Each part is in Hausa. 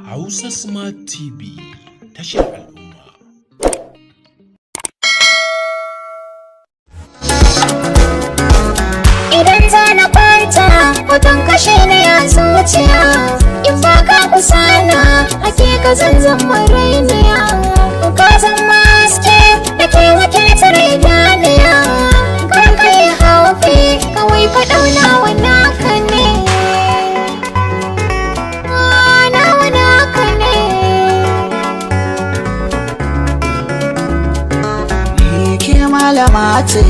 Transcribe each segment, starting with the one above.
Hausa Smart TV, tashar al'umma. Idan za na kwanta, hoton kashe ne a zuciya. In ba ka kusa na, hakika zan zama rainiya. Ka zama haske da ke wakiltar idaniya. Kar ka yi haufi, kawai ka ɗauna wa naka ne. Ah, nawa naka ne. Ke malama ce,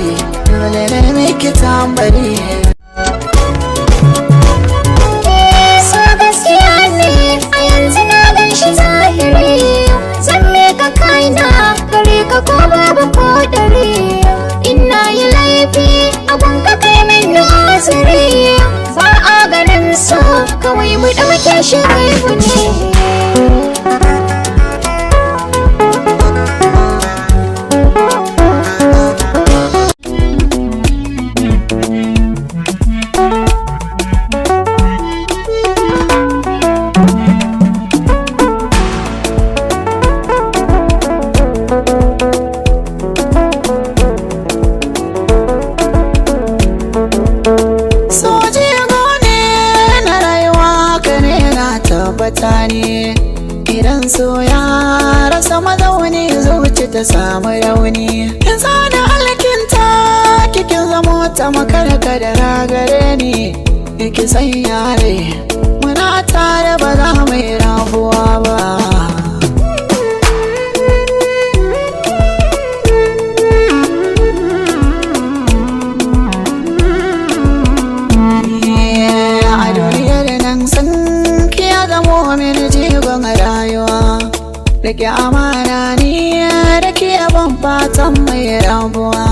dole ne miki tambari. So gaskiya ne, a yanzu na gan shi zahiri. Zan mika kaina gare ka ko babu ko dare. Ina yi laifi abun ka kai min uzuri. Ba a ganin so, kawai mu ɗauke shi gaibu ne. Soji gone na rayuwa ka ne na tabbata ne. Idan so ya rasa mazauni, zuci ta samu rauni. Kin zana alkinta, kikin zamo ta makarka da ragare ni. Ki san yare muna tare, ba za mu yi rabuwa ba. A duniyar nan sun kiya zamo mini jigon rayuwa. Rike amana ni da ke, ban fatan mai rabuwa.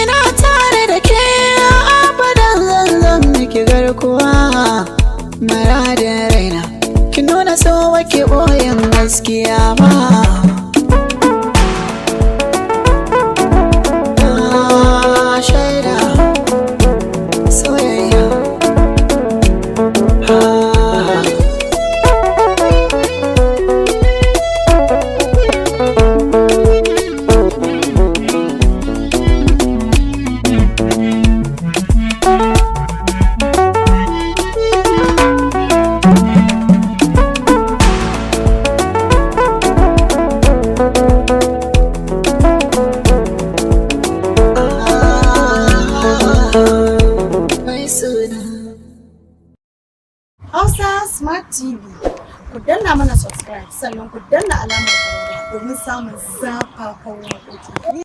Ina tare da ke abadan, zan zan miki garkuwa. Muradin raina, ki nuna so wake boyin gaskiya ba. Ah, shaida soyayya. Ah. Mai suna. Hausa Smart TV. Ku danna mana subscribe, sannan ku danna alamar ƙararrawa domin samun zafafan waƙoƙi.